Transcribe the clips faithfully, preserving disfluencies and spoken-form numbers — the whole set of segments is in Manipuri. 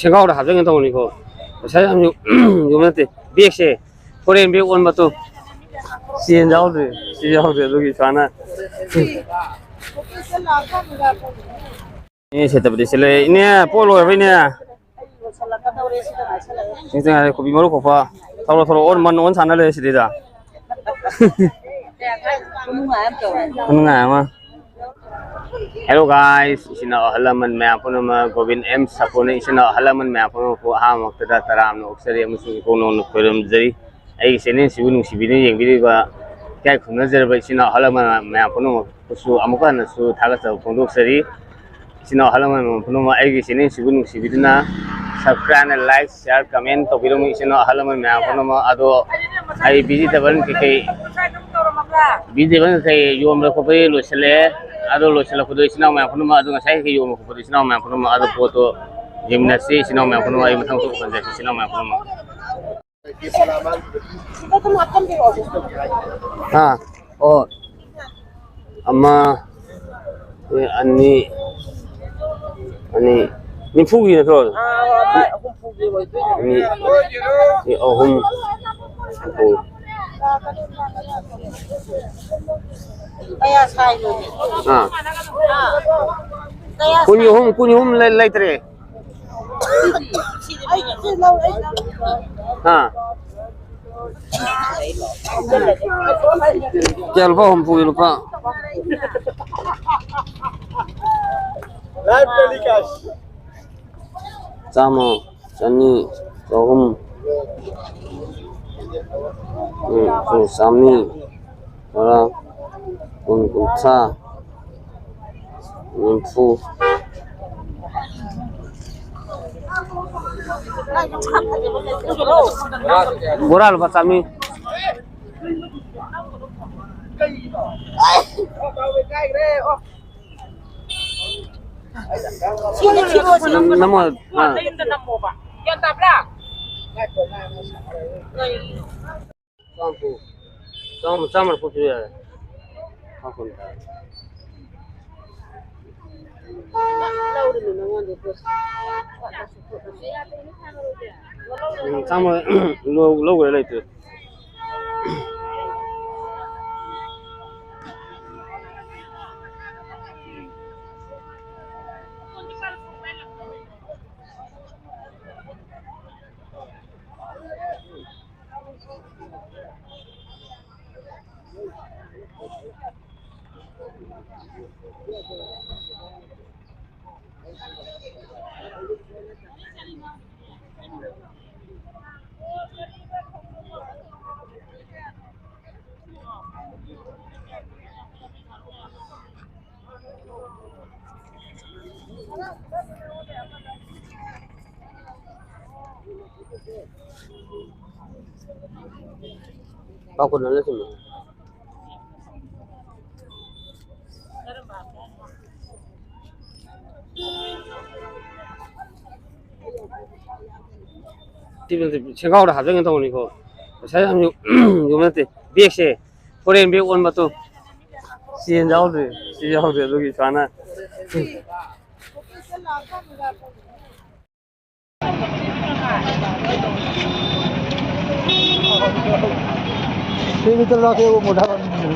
ꯁꯦꯡꯒꯥꯎꯗ ꯍꯥꯞꯆꯤꯟꯒꯦ ꯇꯧꯕꯅꯤꯀꯣ꯫ ꯄꯩꯁꯥ ꯌꯥꯝ ꯌꯣ-, ꯌꯣꯝꯕ ꯅꯠꯇꯦ꯫ ꯕꯦꯒꯁꯦ ꯐꯣꯔꯦꯟ ꯕꯦꯒ ꯑꯣꯟꯕ ꯇꯨ꯫ ꯆꯦꯟ ꯌꯥꯎꯗ꯭ꯔꯦ꯫ ꯁꯤ ꯌꯥꯎꯗ꯭ꯔꯦ꯫ ꯑꯗꯨꯒꯤ ꯁꯨꯃꯥꯏꯅ꯫ ꯏꯅꯦ ꯁꯦꯠꯇꯕꯗꯤ ꯁꯤꯠꯂꯦ꯫ ꯏꯅꯦ, ꯄꯣꯠ ꯂꯣꯏꯔꯕ ꯏꯅꯦ? ꯁꯤ ꯉꯥꯏꯔꯦ, ꯀꯣꯕꯤ ꯃꯔꯨ ꯈꯣꯛꯄ꯫ ꯊꯧꯔꯣ, ꯊꯧꯔꯣ, ꯑꯣꯟ, ꯃꯟ ꯑꯣꯟ ꯁꯥꯟꯅ ꯂꯩꯔꯦ ꯁꯤꯗꯩꯗ꯫ ꯈꯨꯅꯨꯡꯉꯥꯏ ꯑꯃ꯫ Hello guys, ꯏꯆꯤꯟ ꯏꯅꯥꯎ ꯑꯍꯜ ꯂꯃꯟ ꯃꯌꯥꯝ ꯄꯨꯝꯅꯃꯛ, ꯒꯣꯕꯤꯟ ꯑꯦꯝ ꯁꯥꯄꯣꯟꯅ ꯏꯆꯤꯟ ꯏꯅꯥꯎ ꯑꯍꯜ ꯂꯃꯟ ꯃꯌꯥꯝ ꯄꯨꯝꯅꯃꯛꯄꯨ ꯑꯍꯥꯟꯕ ꯃꯛꯇꯗ ꯇꯔꯥꯝꯅ ꯑꯣꯛꯆꯔꯤ ꯑꯃꯁꯨꯡ ꯏꯀꯣꯛ ꯅꯣꯟꯅ ꯈꯣꯏꯔꯝꯖꯔꯤ꯫ ꯑꯩꯒꯤ channel ꯁꯤꯕꯨ ꯅꯨꯡꯁꯤꯕꯤꯗꯨꯅ ꯌꯦꯡꯕꯤꯔꯤꯕ ꯏꯀꯥꯏ ꯈꯨꯝꯅꯖꯔꯕ ꯏꯆꯤꯟ ꯏꯅꯥꯎ ꯑꯍꯜ ꯂꯃꯟ ꯃꯌꯥꯝ ꯄꯨꯝꯅꯃꯛꯄꯨꯁꯨ ꯑꯃꯨꯛꯀ ꯍꯟꯅꯁꯨ ꯊꯥꯒꯠꯆꯕ ꯐꯣꯡꯗꯣꯛꯆꯔꯤ꯫ ꯏꯆꯤꯟ ꯏꯅꯥꯎ ꯑꯍꯜ ꯂꯃꯟ ꯃꯌꯥꯝ ꯄꯨꯝꯅꯃꯛ, ꯑꯩꯒꯤ channel ꯁꯤꯕꯨ ꯅꯨꯡꯁꯤꯕꯤꯗꯨꯅ subscribe and like, share, comment ꯇꯧꯕꯤꯔꯝꯃꯨ ꯏꯆꯤꯟ ꯏꯅꯥꯎ ꯑꯍꯜ ꯂꯃꯟ ꯃꯌꯥꯝ ꯄꯨꯝꯅꯃꯛ꯫ ꯑꯗꯣ ꯑꯩ vegetable ꯀꯩꯀꯩ, vegetable ꯀꯩꯀꯩ ꯌꯣꯟꯕ ꯈꯣꯠꯄꯗꯤ ꯂꯣꯏꯁꯤꯜꯂꯛꯑꯦ꯫ ꯑꯗꯣ ꯂꯣꯏꯁꯤꯜꯂꯛꯄꯗꯣ ꯏꯆꯤꯟ ꯏꯅꯥꯎ ꯃꯌꯥꯝ ꯄꯨꯝꯅꯃꯛ, ꯑꯗꯣ ꯉꯁꯥꯏ ꯀꯩꯀꯩ ꯌꯣꯟꯕ ꯈꯣꯠꯄꯗꯣ ꯏꯆꯤꯟ ꯏꯅꯥꯎ ꯃꯌꯥꯝ ꯄꯨꯝꯅꯃꯛ ꯑꯗꯣ ꯄꯣꯠꯇꯣ ꯌꯦꯡꯃꯤꯟꯅꯁꯤ ꯏꯆꯤꯟ ꯏꯅꯥꯎ ꯃꯌꯥꯝ ꯄꯨꯝꯅꯃꯛ꯫ ꯑꯩ ꯃꯊꯪ ꯃꯊꯪ ꯎꯍꯟꯖꯔꯛꯀꯦ ꯏꯆꯤꯟ ꯏꯅꯥꯎ ꯃꯌꯥꯝ ꯄꯨꯝꯅꯃꯛ꯫ ꯍꯥ? ꯑꯣ꯫ ꯑꯃ, ꯑꯦ, ꯑꯅꯤ, ꯑꯅꯤ, ꯅꯤꯐꯨꯒꯤ ꯅꯠꯇ꯭ꯔꯣ? ꯑꯥ, ꯍꯣꯏ, ꯍꯣꯏ, ꯍꯨꯝꯐꯨꯒꯤ ꯑꯣꯏꯗꯣꯏꯅꯦ꯫ ꯑꯅꯤ, ꯑꯦ, ꯑꯍꯨꯝ, ꯍꯨꯝꯐꯨ꯫ ꯀꯌꯥ ꯁꯥꯏꯅꯣꯅꯦ? ꯑꯥ꯫ ꯀꯌꯥ ꯀꯨꯟ ꯑꯍꯨꯝ, ꯁꯥꯏꯅꯣ? ꯀꯨꯟ ꯑꯍꯨꯝ ꯂꯩ-, ꯂꯩꯇ꯭ꯔꯦ꯫ ꯍꯥ? ꯀꯌꯥ ꯂꯨꯄꯥ ꯍꯨꯝꯐꯨꯒꯤ ꯂꯨꯄꯥ? ꯆꯥꯝꯃ, ꯆꯅꯤ, ꯆꯍꯨꯝ, ꯎꯝ, ꯆꯥꯝꯃꯔꯤ, ꯇꯔꯥ, ꯀꯨꯟ, ꯀꯨꯟꯊ꯭ꯔꯥ, ꯅꯤꯐꯨ꯫ ꯕꯣꯔꯥ ꯂꯨꯄꯥ ꯆꯥꯝꯃꯔꯤ꯫ ꯁꯤꯗ ꯊꯤꯔꯣ, ꯁꯤꯗ꯫ ꯅꯝꯃꯣ, ꯑꯥ꯫ ꯅꯌꯨꯝꯗ ꯅꯝꯃꯣꯕ꯫ ꯒ꯭ꯌꯥꯟ ꯇꯥꯕ꯭ꯔꯥ? ꯆꯥꯝꯃ ꯄꯨ꯫ ꯆꯥꯝꯃ, ꯆꯥꯝꯃ ꯄꯨꯊꯣꯛ ꯌꯥꯔꯦ꯫ ꯂꯧꯔꯤꯅꯦ ꯅꯉꯣꯟꯗꯩ ꯄꯣꯠꯁꯦ꯫ ꯎꯝ, ꯆꯥꯝꯃ ꯂꯧ-, ꯂꯧꯈ꯭ꯔꯦ ꯂꯩꯇ꯭ꯔꯦ꯫ ꯄꯥꯎ ꯀꯨꯟ ꯑꯃꯅ ꯆꯨꯝꯃꯤ꯫ ꯁꯦꯡꯒꯥꯎꯗ ꯍꯥꯞꯆꯤꯟꯒꯦ ꯇꯧꯕꯅꯤꯀꯣ꯫ ꯄꯩꯁꯥ ꯌꯥꯝ ꯌꯣ-, ꯌꯣꯝꯕ ꯅꯠꯇꯦ꯫ ꯕꯦꯒꯁꯦ ꯐꯣꯔꯦꯟ ꯕꯦꯒ ꯑꯣꯟꯕ ꯇꯨ꯫ ꯆꯦꯟ ꯌꯥꯎꯗ꯭ꯔꯤ꯫ ꯆꯦꯟ ꯌꯥꯎꯗ꯭ꯔꯤ ꯑꯗꯨꯒꯤ ꯁꯨꯃꯥꯏꯅ꯫ ये भी तो लाके वो मोटा बन गया।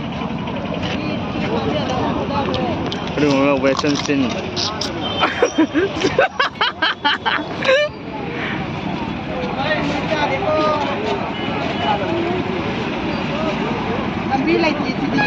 अरे, वो वैसन सिंह। ꯂꯝꯕꯤ ꯂꯩꯇꯦ ꯁꯤꯗꯤ꯫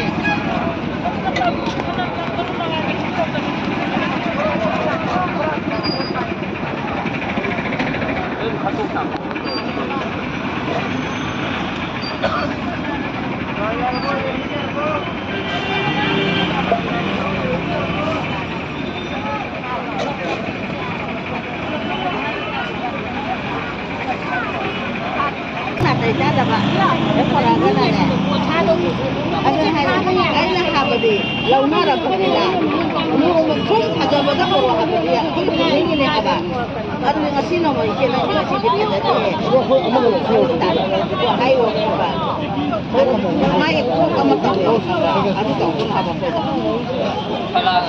ꯅꯥꯇꯩ ꯆꯥꯗꯕ ꯈꯔ ꯇꯧꯔꯛꯑꯒꯅꯅꯦ꯫ ꯑꯗꯨ ꯍꯥꯏꯔꯦ, ꯑꯩꯅ ꯍꯥꯏꯕꯗꯤ ꯂꯧꯅꯔꯛꯄꯅꯤꯅ ꯅꯣꯡꯃ ꯁꯨꯝ ꯐꯖꯕꯗ ꯍꯧꯔꯛꯑꯕꯗꯤ ꯑꯩꯈꯣꯏ ꯄꯨꯛꯅꯤꯡꯒꯤꯅꯦ ꯍꯥꯏꯕ꯫ ꯑꯗꯨꯅ ꯉꯁꯤ ꯅꯣꯡꯃ ꯏꯆꯦ ꯅꯪ ꯉꯁꯤꯗꯤ ꯐꯖꯗꯦꯍꯦ꯫ ꯍꯥꯏꯌꯣ ꯈꯣꯠꯄ꯫ ꯃꯥꯒꯤ ꯀꯣꯛ ꯑꯃ ꯇꯧꯋꯦ꯫ ꯑꯗꯨ ꯇꯧꯗꯅ ꯍꯥꯏꯕ ꯑꯩꯈꯣꯏꯗ꯫ ꯈꯂꯥ-,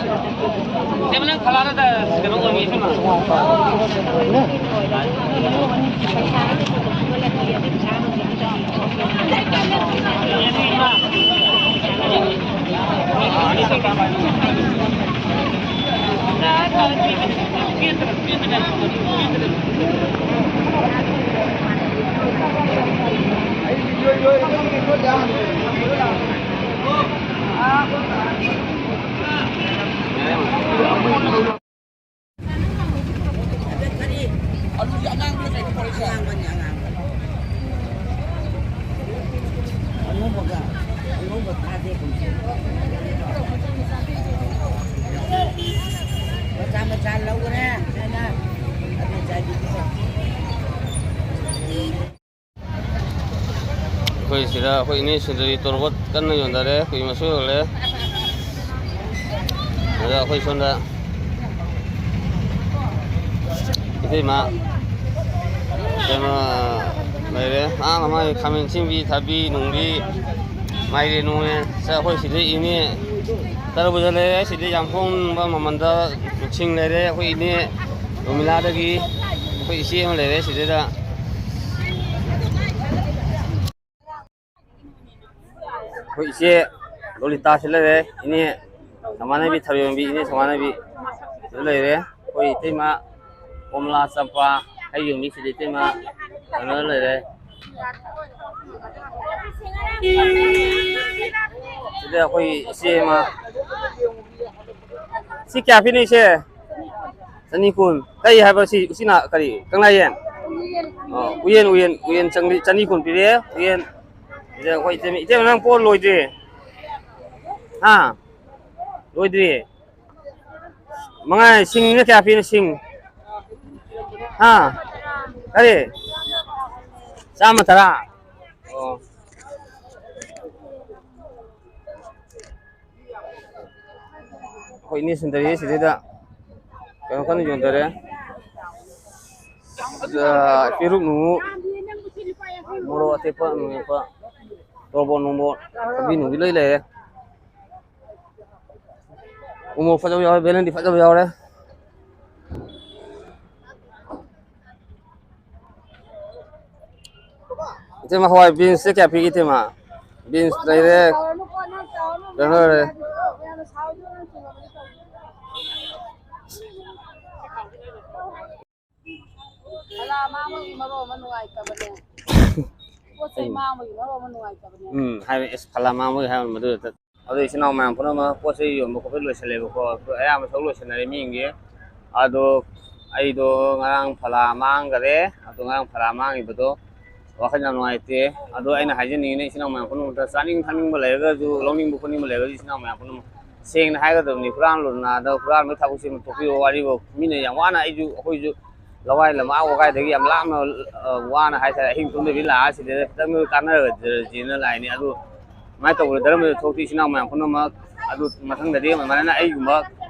ꯏꯆꯦ, ꯅꯪ ꯈꯂꯥꯗ ꯀꯩꯅꯣ ꯑꯣꯏꯅꯤ, ꯏꯕꯦꯝꯃ꯫ ꯑꯂꯨꯁꯦ ꯑꯉꯥꯡꯕꯗ ꯀꯩꯅꯣ ꯄꯣꯔꯛꯏꯁꯦ? ꯑꯉꯥꯡꯕꯅꯤ, ꯑꯉꯥꯡꯕꯅꯤ꯫ ꯑꯉꯧꯕꯒ, ꯑꯉꯧꯕ ꯊꯥꯗꯦ ꯀꯨꯝꯁꯤ꯫ ꯃꯆꯥ ꯃꯆꯥ ꯂꯧꯈ꯭ꯔꯦ, ꯑꯩꯅ ꯑꯗꯨ ꯆꯥꯏꯕꯤꯗꯣ꯫ ꯑꯩꯈꯣꯏ ꯁꯤꯗ ꯑꯩꯈꯣꯏ ꯏꯅꯦ ꯁꯨꯟꯗꯔꯤ ꯇꯣꯔꯕꯣꯠ ꯀꯟꯅ ꯌꯣꯟꯊꯔꯦ, ꯀꯨꯏ ꯃꯁꯣꯏ ꯌꯣꯜꯂꯦ꯫ ꯑꯗ ꯑꯩꯈꯣꯏ ꯁꯣꯝꯗ ꯏꯇꯩꯃ ꯀꯩꯅꯣ ꯂꯩꯔꯦ, ꯑꯥ ꯃꯃꯥꯡꯒꯤ ꯈꯥꯃꯦꯟ ꯑꯁꯤꯟꯕꯤ, ꯊꯕꯤ ꯅꯨꯡꯕꯤ, ꯃꯥꯏꯔꯦꯟ ꯅꯨꯡꯉꯦ꯫ ꯁꯦ, ꯑꯩꯈꯣꯏ ꯁꯤꯗ ꯏꯅꯦ ꯇꯔꯕꯨꯖ ꯂꯩꯔꯦ, ꯁꯤꯗ ꯌꯥꯝ ꯍꯣꯡꯕ ꯃꯃꯜꯗ ꯁꯤꯡ ꯂꯩꯔꯦ꯫ ꯑꯩꯈꯣꯏ ꯏꯅꯦ ꯔꯣꯃꯤꯂꯥꯗꯒꯤ ꯑꯩꯈꯣꯏ ꯏꯆꯦ ꯑꯃ ꯂꯩꯔꯦ ꯁꯤꯗꯩꯗ꯫ ꯑꯩꯈꯣꯏ ꯏꯆꯦ ꯂꯣꯂꯤꯇꯥꯁꯨ ꯂꯩꯔꯦ, ꯏꯅꯦ ꯁꯃꯥꯅꯕꯤ, ꯊꯔꯣꯏ ꯌꯣꯟꯕꯤ ꯏꯅꯦ ꯁꯃꯥꯅꯕꯤ ꯁꯤꯗ ꯂꯩꯔꯦ꯫ ꯑꯩꯈꯣꯏ ꯏꯇꯩꯃ ꯀꯣꯝꯂꯥ ꯆꯝꯄ꯭ꯔꯥ ꯍꯩ ꯌꯣꯟꯕꯤ ꯁꯤꯗ ꯏꯇꯩꯃ ꯀꯩꯅꯣꯗ ꯂꯩꯔꯦ꯫ ꯁꯤꯗ ꯑꯩꯈꯣꯏ ꯏꯆꯦ ꯑꯃ, ꯁꯤ ꯀꯌꯥ ꯄꯤꯅꯣ ꯏꯆꯦ? ꯆꯅꯤ ꯀꯨꯟ꯫ ꯀꯔꯤ ꯍꯥꯏꯕ ꯁꯤ? ꯎꯆꯤꯅꯥ ꯀꯔꯤ? ꯀꯪꯂꯥꯌꯦꯟ? ꯑꯣ, ꯎꯌꯦꯟ, ꯎꯌꯦꯟ, ꯎꯌꯦꯟ ꯆꯪꯂꯤ, ꯆꯅꯤ ꯀꯨꯟ ꯄꯤꯔꯛꯑꯦ, ꯎꯌꯦꯟ꯫ ꯁꯤꯗ ꯑꯩꯈꯣꯏ ꯏꯇꯩꯃ, ꯏꯇꯩꯃ, ꯅꯪ ꯄꯣꯠ ꯂꯣꯏꯗ꯭ꯔꯤ? ꯍꯥ? ꯂꯣꯏꯗ꯭ꯔꯤ? ꯃꯉꯥ, ꯁꯤꯡꯅ ꯀꯌꯥ ꯄꯤꯅꯣ, ꯁꯤꯡ? ꯍꯥ? ꯀꯔꯤ? ꯆꯥꯝꯃ ꯇꯔꯥ? ꯑꯣ꯫ ꯑꯩꯈꯣꯏ ꯏꯅꯦ ꯁꯨꯟꯗꯔꯤ ꯁꯤꯗꯩꯗ ꯀꯩꯅꯣ ꯀꯟꯅ ꯌꯣꯟꯊꯔꯦ꯫ ꯑꯗ ꯄꯦꯔꯨꯛ ꯅꯨꯡꯉꯨ, ꯃꯣꯔꯣꯛ ꯑꯇꯦꯛꯄ ꯅꯨꯡꯉꯦꯛꯄ, ꯇꯣꯔꯕꯣꯠ ꯅꯨꯡꯕꯣꯠ, ꯊꯕꯤ ꯅꯨꯡꯕꯤ ꯂꯣꯏ ꯂꯩꯔꯦ꯫ ꯎꯃꯣꯔꯣꯛ ꯐꯖꯕ ꯌꯥꯎꯔꯦ, ꯕꯦꯂꯦꯟꯗꯤ ꯐꯖꯕ ꯌꯥꯎꯔꯦ꯫ ꯏꯇꯩꯃ, ꯍꯋꯥꯏ ꯕꯤꯟꯁꯁꯦ ꯀꯌꯥ ꯄꯤꯒꯦ, ꯏꯇꯩꯃ? ꯕꯤꯟꯁ ꯂꯩꯔꯦ꯫ ꯀꯩꯅꯣ ꯂꯩꯔꯦ꯫ ꯐꯂꯥ ꯃꯥꯡꯕꯒꯤ ꯃꯔꯣꯟ ꯑꯃ ꯅꯨꯡꯉꯥꯏꯇꯕꯅꯦ꯫ ꯄꯣꯠ ꯆꯩ ꯃꯥꯡꯕꯒꯤ ꯃꯔꯣꯟ ꯑꯃ ꯅꯨꯡꯉꯥꯏꯇꯕꯅꯦ꯫ ꯎꯝ, ꯍꯥꯏꯕ, ꯑꯦꯁ, ꯐꯂꯥ ꯃꯥꯡꯕꯒꯤ ꯍꯥꯏꯕ ꯃꯗꯨꯗ꯫ ꯑꯗꯣ ꯏꯆꯤꯟ ꯏꯅꯥꯎ ꯃꯌꯥꯝ ꯄꯨꯝꯅꯃꯛ ꯄꯣꯠ ꯆꯩ ꯌꯣꯟꯕ ꯈꯣꯠꯄ ꯂꯣꯏꯁꯤꯜꯂꯦꯕꯀꯣ꯫ ꯑꯗꯣ ꯑꯌꯥꯝꯕ ꯁꯔꯨꯛ ꯂꯣꯏꯁꯤꯟꯅꯔꯦ ꯃꯤꯁꯤꯡꯒꯤ꯫ ꯑꯗꯣ ꯑꯩꯗꯣ ꯉꯔꯥꯡ ꯐꯂꯥ ꯃꯥꯡꯈꯔꯦ꯫ ꯑꯗꯣ ꯉꯔꯥꯡ ꯐꯂꯥ ꯃꯥꯡꯈꯤꯕꯗꯣ ꯋꯥꯈꯜ ꯌꯥꯝ ꯅꯨꯡꯉꯥꯏꯇꯦ꯫ ꯑꯗꯣ ꯑꯩꯅ ꯍꯥꯏꯖꯅꯤꯡꯉꯤꯅ ꯏꯆꯤꯟ ꯏꯅꯥꯎ ꯃꯌꯥꯝ ꯄꯨꯝꯅꯃꯛꯇ ꯆꯥꯅꯤꯡ ꯊꯛꯅꯤꯡꯕ ꯂꯩꯔꯒꯁꯨ, ꯂꯧꯅꯤꯡꯕ ꯈꯣꯠꯅꯤꯡꯕ ꯂꯩꯔꯒꯁꯨ ꯏꯆꯤꯟ ꯏꯅꯥꯎ ꯃꯌꯥꯝ ꯄꯨꯝꯅꯃꯛ ꯁꯦꯡꯅ ꯍꯥꯏꯒꯗꯕꯅꯤ꯫ ꯍꯨꯔꯥꯟꯂꯨꯗꯅ ꯑꯗ ꯍꯨꯔꯥꯟꯕꯒꯤ ꯊꯕꯛꯁꯦ ꯑꯃꯨꯛ ꯇꯣꯛꯄꯤꯌꯣ꯫ ꯋꯥꯔꯤꯕꯨ ꯃꯤꯅ ꯌꯥꯝ ꯋꯥꯅ, ꯑꯩꯁꯨ, ꯑꯩꯈꯣꯏꯁꯨ ꯂꯋꯥꯏ ꯂꯝꯃꯥꯡ ꯋꯥꯒꯥꯏꯗꯒꯤ ꯌꯥꯝ ꯂꯥꯞꯅ, ꯑ, ꯋꯥꯅ ꯍꯥꯏꯇꯥꯔꯦ, ꯑꯍꯤꯡ ꯇꯨꯝꯗꯕꯤ ꯂꯥꯛꯑ ꯁꯤꯗ ꯈꯤꯇꯪ ꯀꯥꯟꯅꯔꯗ꯭ꯔꯁꯤꯅ ꯂꯥꯛꯏꯅꯤ꯫ ꯑꯗꯨ ꯁꯨꯃꯥꯏꯅ ꯇꯧꯕꯗ ꯙꯔꯃꯗ ꯊꯣꯛꯇꯤ ꯏꯆꯤꯟ ꯏꯅꯥꯎ ꯃꯌꯥꯝ ꯄꯨꯝꯅꯃꯛ꯫ ꯑꯗꯨ ꯃꯊꯪꯗꯗꯤ ꯑꯗꯨꯃꯥꯏꯅ ꯑꯩꯒꯨꯝꯕ,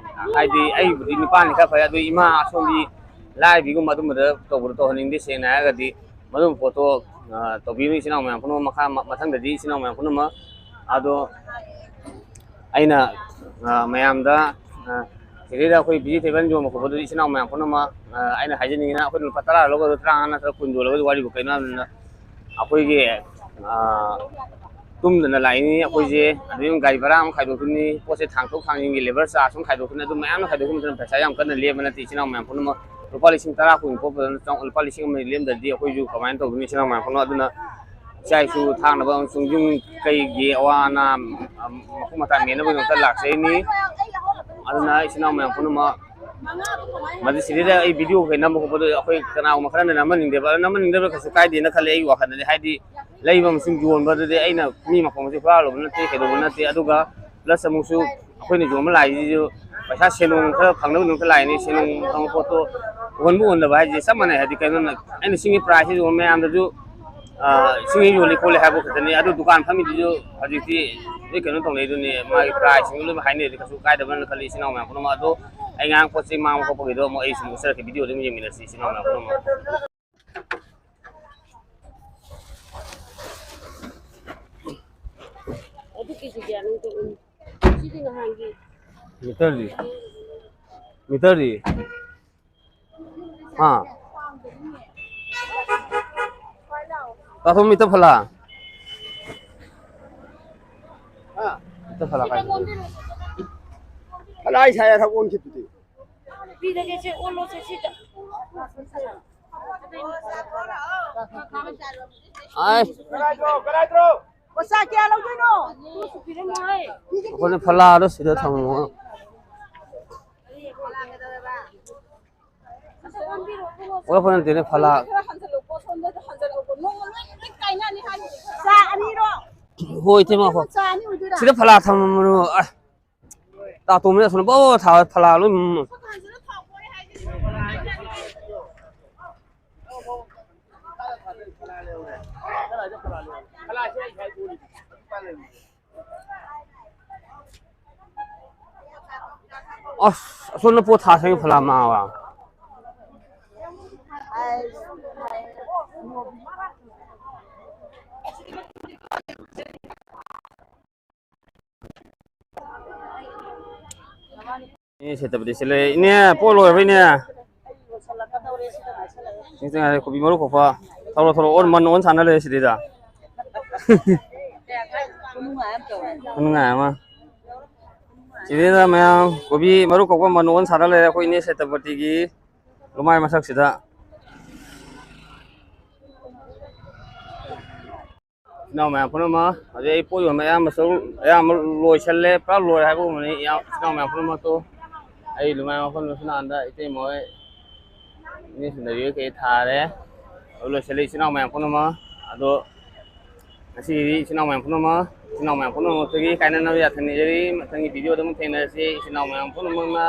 ꯍꯥꯏꯗꯤ ꯑꯩꯕꯨꯗꯤ ꯅꯨꯄꯥꯅꯤ ꯈꯔ ꯐꯩ, ꯑꯗꯨ ꯏꯃꯥ ꯑꯁꯣꯝꯒꯤ ꯂꯥꯏꯔꯕꯤꯒꯨꯝꯕ ꯑꯗꯨꯝꯕꯗ ꯇꯧꯕꯗꯣ ꯇꯧꯍꯟꯅꯤꯡꯗꯦ꯫ ꯁꯦꯡꯅ ꯍꯥꯏꯔꯒꯗꯤ ꯃꯗꯨꯒꯨꯝꯕ ꯄꯣꯠꯇꯣ, ꯑ, ꯇꯧꯕꯤꯌꯨ ꯏꯆꯤꯟ ꯏꯅꯥꯎ ꯃꯌꯥꯝ ꯄꯨꯝꯅꯃꯛ꯫ ꯃꯈꯥ ꯃ-, ꯃꯊꯪꯗꯗꯤ ꯏꯆꯤꯟ ꯏꯅꯥꯎ ꯃꯌꯥꯝ ꯄꯨꯝꯅꯃꯛ꯫ ꯑꯗꯣ ꯑꯩꯅ, ꯑ, ꯃꯌꯥꯝꯗ, ꯑ, ꯁꯤꯗꯩꯗ ꯑꯩꯈꯣꯏ vegetable ꯌꯣꯟꯕ ꯈꯣꯠꯄꯗꯨꯗꯤ ꯏꯆꯤꯟ ꯏꯅꯥꯎ ꯃꯌꯥꯝ ꯄꯨꯝꯅꯃꯛ, ꯑ, ꯑꯩꯅ ꯍꯥꯏꯖꯅꯤꯡꯉꯤꯅ ꯑꯩꯈꯣꯏꯅ ꯂꯨꯄꯥ ꯇꯔꯥ ꯂꯧꯒꯗ꯭ꯔꯥ, ꯇꯔꯥꯃꯉꯥ ꯅꯠꯇ꯭ꯔꯒ ꯀꯨꯟ ꯌꯣꯜꯂꯒꯗꯤ ꯋꯥꯔꯤꯕꯨ ꯀꯩꯅꯣ ꯍꯥꯏꯕꯗ ꯑꯩꯈꯣꯏꯒꯤ, ꯑ, ꯇꯨꯝꯗꯅ ꯂꯥꯛꯏꯅꯤ꯫ ꯑꯩꯈꯣꯏꯁꯦ ꯑꯗꯨꯝ ꯒꯥꯔꯤ ꯚꯔꯥ ꯑꯃ ꯈꯥꯏꯗꯣꯛꯇꯣꯏꯅꯤ, ꯄꯣꯠꯁꯦ ꯊꯥꯡꯗꯣꯛ ꯊꯥꯡꯖꯤꯟꯒꯤ labour charge ꯑꯃ ꯈꯥꯏꯗꯣꯛꯇꯣꯏꯅꯤ꯫ ꯑꯗꯨ ꯃꯌꯥꯝꯅ ꯈꯥꯏꯗꯣꯛꯄ ꯃꯇꯝꯗ ꯄꯩꯁꯥ ꯌꯥꯝ ꯀꯟꯅ ꯂꯦꯝꯕ ꯅꯠꯇꯦ꯫ ꯏꯆꯤꯟ ꯏꯅꯥꯎ ꯃꯌꯥꯝ ꯄꯨꯝꯅꯃꯛ ꯂꯨꯄꯥ ꯂꯤꯁꯤꯡ ꯇꯔꯥ ꯀꯨꯟ ꯄꯣꯛꯄꯗꯅ ꯆꯥꯎ-, ꯂꯨꯄꯥ ꯂꯤꯁꯤꯡ ꯑꯃ ꯂꯦꯝꯗ꯭ꯔꯗꯤ ꯑꯩꯈꯣꯏꯁꯨ ꯀꯃꯥꯏꯅ ꯇꯧꯗꯣꯏꯅꯤ ꯏꯆꯤꯟ ꯏꯅꯥꯎ ꯃꯌꯥꯝ ꯄꯨꯝꯅꯃꯛ? ꯑꯗꯨꯅ ꯏꯆꯥ ꯏꯁꯨ ꯊꯥꯛꯅꯕ ꯑꯃꯁꯨꯡ ꯌꯨꯝ ꯀꯩꯒꯤ ꯑꯋꯥ ꯑꯅꯥ, ꯑꯝ, ꯃꯈꯨ ꯃꯇꯥ ꯃꯦꯟꯅꯕꯒꯤꯗꯃꯛꯇ ꯂꯥꯛꯆꯩꯅꯤ꯫ ꯑꯗꯨꯅ ꯏꯆꯤꯟ ꯏꯅꯥꯎ ꯃꯌꯥꯝ ꯄꯨꯝꯅꯃꯛ, ꯃꯗꯨ ꯁꯤꯗꯩꯗ ꯑꯩ video ꯀꯩ ꯅꯝꯕ ꯈꯣꯠꯄꯗꯣ ꯑꯩꯈꯣꯏ ꯀꯅꯥꯒꯨꯝꯕ ꯈꯔꯅ ꯅꯝꯍꯟꯅꯤꯡꯗꯦꯕ꯫ ꯑꯗꯣ ꯅꯝꯍꯟꯅꯤꯡꯗꯕ ꯀꯩꯁꯨ ꯀꯥꯏꯗꯦꯅ ꯈꯜꯂꯦ ꯑꯩꯒꯤ ꯋꯥꯈꯜꯗꯗꯤ꯫ ꯍꯥꯏꯗꯤ ꯂꯩꯕ ꯑꯃꯁꯨꯡ ꯌꯣꯟꯕꯗꯨꯗꯤ ꯑꯩꯅ ꯃꯤ ꯃꯈꯣꯡꯁꯦ ꯍꯨꯔꯥꯜꯂꯨꯕ ꯅꯠꯇꯦ, ꯀꯩꯗꯧꯕ ꯅꯠꯇꯦ꯫ ꯑꯗꯨꯒ plus ꯑꯃꯨꯛꯁꯨ ꯑꯩꯈꯣꯏꯅ ꯌꯣꯟꯕ ꯂꯥꯛꯏꯁꯤꯁꯨ ꯄꯩꯁꯥ, ꯁꯦꯟꯗꯣꯡ ꯈꯔ ꯐꯪꯅꯕꯒꯤꯗꯃꯛꯇ ꯂꯥꯛꯏꯅꯤ꯫ ꯁꯦꯟꯗꯣꯡ ꯐꯪꯕ ꯄꯣꯠꯇꯣ ꯎꯍꯟꯕ ꯎꯍꯟꯗꯕ ꯍꯥꯏꯁꯦ ꯆꯞ ꯃꯥꯟꯅꯩ꯫ ꯍꯥꯏꯗꯤ ꯀꯩꯅꯣꯅ ꯑꯩꯅ ꯁꯤꯡꯉꯤ price ꯁꯤ ꯌꯣꯟꯕ ꯃꯌꯥꯝꯗꯁꯨ, ꯑ, ꯁꯤꯡꯉꯤ ꯌꯣꯜꯂꯤ ꯈꯣꯠꯂꯤ ꯍꯥꯏꯕ ꯈꯛꯇꯅꯤ꯫ ꯑꯗꯨ ꯗꯨꯀꯥꯟ ꯐꯝꯃꯤꯗꯨꯁꯨ ꯍꯧꯖꯤꯛꯇꯤ ꯂꯣꯏ ꯀꯩꯅꯣ ꯇꯧꯅꯩꯗꯨꯅꯤ, ꯃꯥꯒꯤ price ꯁꯤꯡꯗꯨ ꯂꯣꯏ ꯍꯥꯏꯅꯩ꯫ ꯑꯗꯨ ꯀꯩꯁꯨ ꯀꯥꯏꯗꯕ꯭ꯔꯅ ꯈꯜꯂꯤ ꯏꯆꯤꯟ ꯏꯅꯥꯎ ꯃꯌꯥꯝ ꯄꯨꯝꯅꯃꯛ꯫ ꯑꯗꯣ ꯑꯩ ꯉꯔꯥꯡ ꯄꯣꯠ ꯆꯩ ꯃꯥꯡꯕ ꯈꯣꯠꯄꯒꯤꯗꯣ ꯑꯃꯨꯛ ꯑꯩ ꯁꯨꯝ ꯎꯠꯆꯔꯛꯀꯦ, video ꯗ ꯑꯗꯨꯝ ꯌꯦꯡꯃꯤꯟꯅꯁꯤ ꯏꯆꯤꯟ ꯏꯅꯥꯎ ꯃꯌꯥꯝ ꯄꯨꯝꯅꯃꯛ꯫ ꯑꯗꯨ ꯀꯦꯖꯤ ꯀꯌꯥꯅꯣ? ꯁꯤꯗꯤ ꯅꯍꯥꯟꯒꯤ꯫ ꯃꯤꯇꯔꯗꯤ? ꯃꯤꯇꯔꯗꯤ? ꯍꯥ? ꯇꯥꯊꯣꯛ, ꯃꯤꯇ ꯐꯂꯥ꯫ ꯍꯥ? ꯃꯤꯇ ꯐꯂꯥ ꯀꯥꯏ? ꯐꯂꯥ ꯑꯩ ꯁꯥꯏ ꯊꯕꯛ ꯑꯣꯟꯈꯤꯕꯗꯨꯗꯤ꯫ ꯄꯤꯔꯒꯦꯁꯦ, ꯑꯣꯜꯂꯣꯁꯦ ꯁꯤꯗ꯫ ꯑꯥꯏ꯫ ꯀꯗꯥꯏꯗ꯭ꯔꯣ? ꯀꯗꯥꯏꯗ꯭ꯔꯣ? ꯄꯩꯁꯥ ꯀꯌꯥ ꯂꯧꯗꯣꯏꯅꯣ? ꯑꯩꯈꯣꯏꯅ ꯐꯂꯥꯗꯣ ꯁꯤꯗ ꯊꯝꯃꯣ꯫ ꯑꯣꯜꯂꯛꯄ ꯅꯠꯇꯦꯅꯦ, ꯐꯂꯥ꯫ ꯆꯥ ꯑꯅꯤꯔꯣ? ꯍꯣꯏ, ꯏꯇꯩꯃ, ꯍꯣꯏ꯫ ꯆꯥ ꯑꯅꯤ ꯑꯣꯏꯗꯣꯏꯔꯥ? ꯁꯤꯗ ꯐꯂꯥ ꯊꯝꯃꯝꯃꯣ꯫ ꯑ, ꯇꯥꯇꯣꯝꯕꯅ ꯑꯁꯣꯝꯗ ꯕꯣ ꯊꯥ ꯐꯂꯥ ꯂꯣꯏ, ꯎꯝ꯫ ꯑꯁ, ꯑꯁꯣꯝꯗ ꯄꯣꯠ ꯊꯥ ꯁꯦꯝꯒꯦ ꯐꯂꯥ ꯃꯥ ꯋꯥ꯫ ꯏꯅꯦ ꯁꯦꯇꯄꯇꯤ ꯁꯤ ꯂꯩ꯫ ꯏꯅꯦ, ꯄꯣꯠ ꯂꯣꯏꯔꯕ ꯏꯅꯦ? ꯁꯤꯗ ꯉꯥꯏꯔꯦ, ꯀꯣꯕꯤ ꯃꯔꯨ ꯈꯣꯛꯄ꯫ ꯊꯧꯔꯣ, ꯊꯧꯔꯣ, ꯑꯣꯟ, ꯃꯟ ꯑꯣꯟ ꯁꯥꯟꯅ ꯂꯩꯔꯦ ꯁꯤꯗꯩꯗ꯫ ꯈꯨꯅꯨꯡꯉꯥꯏ ꯑꯃ꯫ ꯁꯤꯗꯩꯗ ꯃꯌꯥꯝ ꯀꯣꯕꯤ ꯃꯔꯨ ꯈꯣꯛꯄ ꯃꯟ ꯑꯣꯟ ꯁꯥꯟꯅ ꯂꯩꯔꯦ ꯑꯩꯈꯣꯏ ꯏꯅꯦ ꯁꯦꯇꯄꯇꯤꯒꯤ ꯂꯨꯃꯥꯏ ꯃꯊꯛꯁꯤꯗ꯫ ꯏꯆꯤꯟ ꯏꯅꯥꯎ ꯃꯌꯥꯝ ꯄꯨꯝꯅꯃꯛ, ꯍꯧꯖꯤꯛ ꯑꯩ ꯄꯣꯠ ꯌꯣꯟꯕ ꯑꯌꯥꯝꯕꯁꯨ, ꯑꯌꯥꯝꯕ ꯂꯣꯏꯁꯜꯂꯦ, ꯄꯨꯔꯥ ꯂꯣꯏꯔꯦ ꯍꯥꯏꯕꯒꯨꯝꯕꯅꯤ꯫ ꯏꯌꯥ-, ꯏꯆꯤꯟ ꯏꯅꯥꯎ ꯃꯌꯥꯝ ꯄꯨꯝꯅꯃꯛꯇꯨ ꯑꯩ ꯂꯨꯃꯥꯏ ꯃꯐꯝꯗꯁꯨ ꯅꯍꯥꯟꯗ ꯏꯇꯩꯃ ꯍꯣꯏ ꯏꯅꯦ ꯁꯨꯟꯗꯔꯤ ꯍꯣꯏ ꯀꯩ ꯊꯥꯔꯦ꯫ ꯑꯗꯨ ꯂꯣꯏꯁꯜꯂꯦ ꯏꯆꯤꯟ ꯏꯅꯥꯎ ꯃꯌꯥꯝ ꯄꯨꯝꯅꯃꯛ꯫ ꯑꯗꯣ ꯉꯁꯤꯒꯤꯗꯤ ꯏꯆꯤꯟ ꯏꯅꯥꯎ ꯃꯌꯥꯝ ꯄꯨꯝꯅꯃꯛ, ꯏꯆꯤꯟ ꯏꯅꯥꯎ ꯃꯌꯥꯝ ꯄꯨꯝꯅꯃꯛꯇꯒꯤ ꯀꯥꯏꯅꯅꯕ ꯌꯥꯊꯪ ꯅꯤꯖꯔꯤ꯫ ꯃꯊꯪꯒꯤ video ꯗ ꯑꯃꯨꯛ ꯊꯦꯡꯅꯔꯁꯤ꯫ ꯏꯆꯤꯟ ꯏꯅꯥꯎ ꯃꯌꯥꯝ ꯄꯨꯝꯅꯃꯛꯅ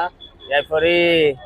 ꯌꯥꯏꯐꯔꯦ꯫